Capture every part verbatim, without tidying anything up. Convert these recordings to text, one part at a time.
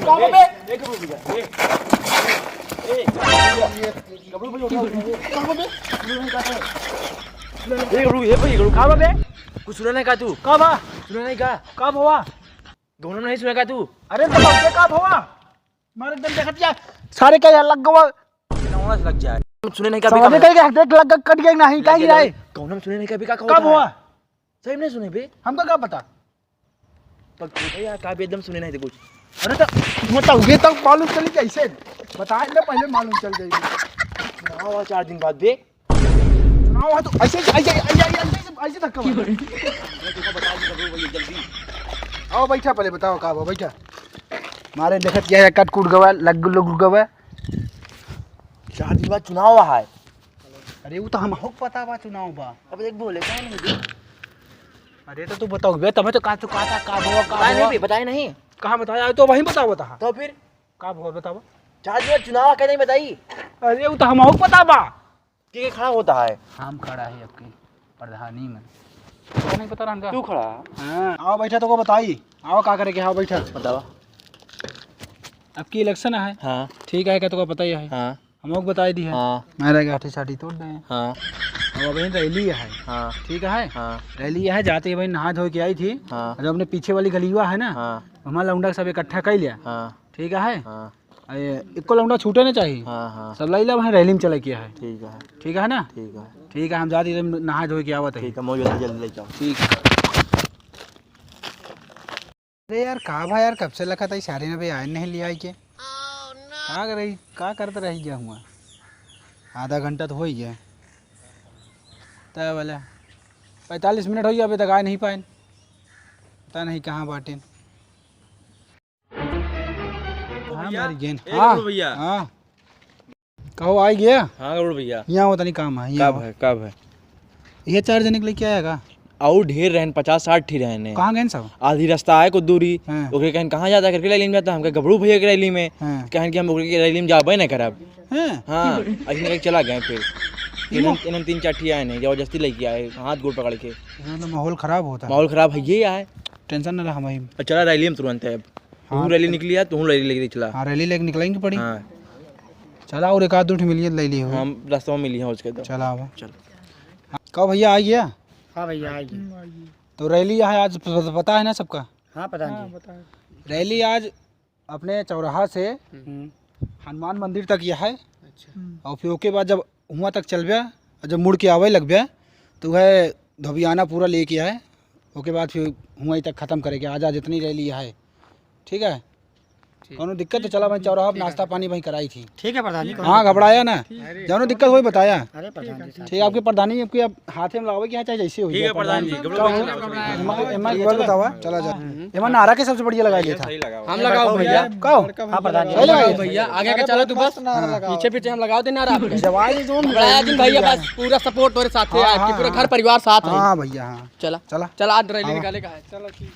ए, ए, गबरू भैया, ए, ए, गबरू भैया, उठाओ, उठाओ, ए। का बा बे? ए, गबरू, ए भाई, गबरू, का बा बे? कुछ सुना नहीं का तू? का बा? सुना नहीं का? का भवा? गौनम नहीं सुना का तू? अरे तो बाप रे, का भवा? मारे एकदम देखत क्या? सारे का यार लग गवा। नौना से लग जाए। सुने नहीं का? सारे का देख लग, कट गया नहीं, का गिरा है? गौनम सुने नहीं का? का का भवा? सही में नहीं सुने बे? हमका का पता? पक-, ए यार, का बे एकदम सुने नहीं थे कुछ। अरे तो, मतलब, ये तो मालूम चली कैसे? बताए ना, पहले मालूम चल जाएगी। चुनाव है चार दिन बाद बे। चुनाव है तो ऐसे, ऐसे, ऐसे, ऐसे, ऐसे, ऐसे धक्का मारो। जल्दी। आओ बैठा, पहले बताओ का बा, बैठा। मारे देखत क्या है, कट कूट गवा, लग लुग गवा। चार दिन बाद चुनाव है। अरे वो तो हमहू के पता बा, चुनाव बा। अब एक बोले का नहीं बे? अरे तो तू बताओ बे, तब तो का, तू का, का, का हुआ, का बताए हुआ? नहीं बे, बताए नहीं। कहाँ बताया? तो वहीं बताओ, बता। तो फिर? का हुआ, बताओ। चार दिन बाद चुनाव है, नहीं बताई। अरे वो तो हमहू के पता बा। के, के खड़ा होता है? हम खड़ा है आपके प्रधानी में। तो नहीं पता रहन का? तू खड़ा है? हाँ, आओ बैठा, तो को बताई। आओ का करे के, आओ बैठा। बताओ। अब की इलेक्शन है। हाँ। ठीक है, का तो को पता ही है। हाँ। हम लोग बताई दी है। हाँ। मारे गाठी साठी तोड़ दे। हाँ। अब अभी रैली है। हाँ। ठीक है। हाँ। रैली है, जाते ही भाई नहा धो के आई थी। हाँ। जब अपने पीछे वाली गलिया है ना, हाँ। हमारा लौंडा सब इकट्ठा कर लिया। हाँ। ठीक है। हाँ। अरे, एको लौंडा छूटे ना चाहिए। हाँ, हाँ। सब लाई ला वहाँ रैली में चले किया है। ठीक है। ठीक है ना? ठीक है। ठीक है, हम जाते ही नहा धो के आवत है। ठीक है, मौज जल्दी, जल्दी लेके आओ। ठीक है। अरे यार, का भा यार, कब से लखत है सारे ने भाई आए नहीं लिया के। का कर रही, का करत रही गया हुआ? आधा घंटा तो हो ही गया। तय वाला पैंतालीस मिनट हो गया, अभी तक आए नहीं पाए। पता नहीं कहाँ बाटे। हाँ, भैया, मर गेन। ए, हाँ, गबरू भैया। हाँ। कहो, आई गया? हाँ, गबरू भैया। यहाँ वो तनी काम है, यहाँ कब आओ। है, कब है? ये चार जने के लेके आया का? आऊ ढेर रहन, पचास साठ ठी रहन है। कहाँ गए सब? आधी रास्ता आए कुछ दूरी, हाँ। ओकरे कहन, "कहाँ जाता?" करके रैली में जाता, हमके गबरू भैया के रैली में। हाँ। कहन कि हम ओकरे के रैली में जाबे नहीं करब। हाँ। हाँ, ऐसे करके चला गए फिर। इन्हों- इन्हन, इन्हन तीन चार ठी आए नहीं, जबरदस्ती लेके आए, हाथ गोड़ पकड़ के। इन्हों तो माहौल खराब होता है। माहौल खराब है, ये आए। टेंशन ना ला, हम आई। चला रैली में तुरंत है अब। हाँ, तू रैली तो निकली है, तू रैली लेके चला। हाँ, रैली लेके निकलेंगे पड़ी। हाँ। चला, और एक आध दो ठे मिलिए, ले लिए हो। हम रास्ता में मिली हैं उसके तो। चला आवा। चल। हाँ, कहो भैया, आ गया? हाँ भैया, आ गया। तो रैली यहाँ आज प-, प-, पता है ना सबका? हाँ, प्रधान जी। रैली आज अपने चौराहा से हम्म। हनुमान मंदिर तक यह है। अच्छा। और फिर ओके बाद जब हुआँ तक चलबे और जब मुड़ के आवे लगबे, तो वह धोबियाना पूरा लेके आए, ओके बाद फिर हुआँ तक खतम करेके, आजा जितनी रैली है, ठीक है? ठीक। कौनो दिक्कत तो चला, वहीं चौराहा पे नाश्ता पानी वहीं कराई थी। ठीक है प्रधान जी, कौनो हाँ, दिक्कत घबराया ना, नहीं। जौनो दिक्कत होई बताया। अरे प्रधान जी, ठीक, आपके प्रधानी आपके अब हाथे में लगावे के यहाँ चाहे जैसे हो ठीक है जाए, प्रधान जी, प्रधान। घबराओ मत। एमा, एमा एक बार बतावा, चला जा। हम्म। एमा नारा के सबसे बढ़िया लगा गया था। सही लगा। हम लगाओ भैया। कहो। हाँ, प्रधान जी। सही लगा भैया, आगे के चला तू बस। हाँ। पीछे पीछे हम लगाओ दे नारा आपके। जवाई जोन बड़ा दिन भैया, बस पूरा सपोर्ट तोरे साथ है हाँ, आपके, हाँ, पूरा हाँ। घर परिवार साथ है। हाँ भैया, हाँ। चला। चला। चला, आज रैली हाँ। निकाले का है। चलो ठीक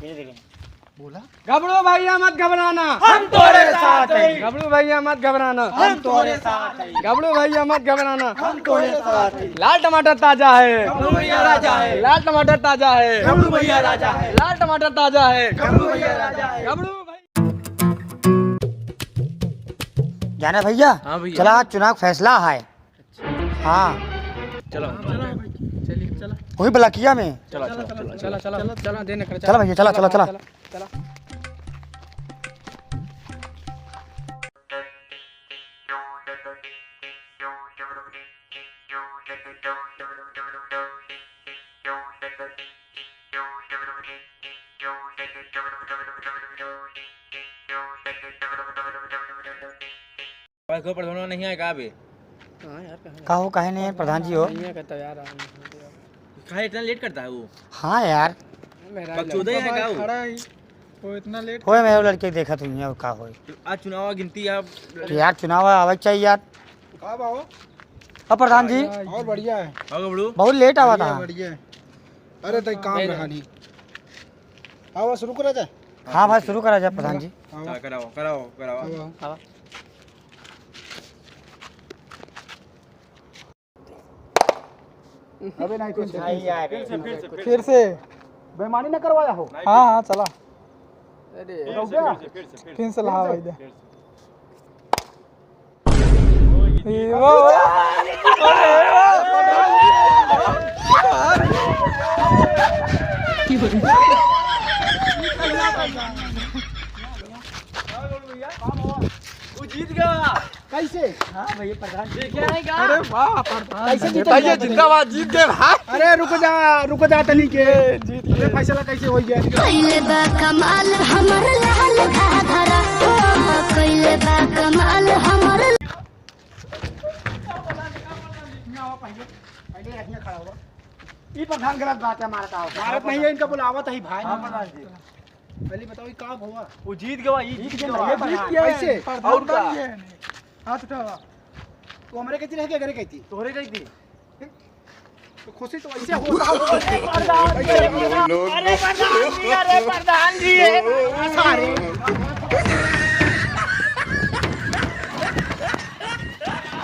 है। बोला? गबड़ू भैया मत घबराना, हम तोरे साथ हैं। गबड़ू भैया मत घबराना, हम तोरे साथ हैं। गबड़ू भैया मत घबराना, हम तोरे साथ हैं। लाल टमाटर ताजा है, गबड़ू भैया राजा है। लाल टमाटर ताजा है, गबड़ू भैया राजा है। लाल टमाटर ताजा है, गबड़ू भैया राजा है। गबड़ू भाई। जाना भैया, हाँ भैया। चला आज चुनाव फैसला है। हाँ। चलो। चलो भाई, चलिए, चलो। वही बलकिया में। चलो, चलो, चलो, चलो, चलो, चलो, देने कर, चलो भैया, चलो, चलो, चलो। चलो। भाई, कोई प्रधान नहीं आए का अभी? कहाँ यार, कहाँ? का हो, काहे नहीं है प्रधान जी हो? नहीं है, कहता यार, आ नहीं है। काहे इतना लेट करता है वो? हाँ यार। मेरा बकचोदा ही है का वो? खड़ा है, वो इतना लेट। होए, मैं वो लड़के देखा तुम यहाँ का होए। तो आज चुनाव गिनती आप तो यार, चुनाव आवे के चाहिए यार। का बा हो? अब प्रधान जी। और बढ़िया है। और बबलू? बहुत लेट आवा बढ़िया, था। बढ़िया है। अरे, तई काम नहीं, रहा नहीं। नहीं। आवा, शुरू करा जाए। हाँ भाई, शुरू करा जाए प्रधान जी। आवा। हाँ, कराओ, कराओ, कराओ। आवा। आवा। अबे नहीं, फिर से, नहीं यार। फिर से, फिर से, फिर से। फिर से। बेईमानी ना करवाया हो। हाँ, हाँ, चला। अरे, फिर से, फिर से, फिर से, फिर से। फिर से लहावा दे। फिर से। ए, वाह, वाह। वो जीत गया। कैसे? हाँ भैया, प्रधान जी। देखिए नहीं का? अरे वाह, प्रधान। कैसे जीते भैया, हैं? जिंदाबाद, जीत गए भाई। अरे रुक जा, रुक जा तनी के। जीत गए। अरे फैसला कैसे हो गया? कइले बा कमाल हमर लाल घाघरा, ओ, कइले बा कमाल हमर। पहले, पहले यहीं खड़ा हुआ। ई प्रधान गलत बात है, मारत आओ। मारत नहीं है, इनका बुलावत है भाई। हाँ, प्रधान जी। पहले बताओ, ये का हुआ? वो जीत गवा, ये जीत जीत गवा। गवा। ये जीत गया। कैसे? प्रधान और का? बन गया है। हाथ उठावा। तो हमरे कहती रह गया, घरे कहती। तोहरे कहती। तो खुशी तो ऐसे होता है। अरे प्रधान जी, अरे प्रधान जी, अरे सारे।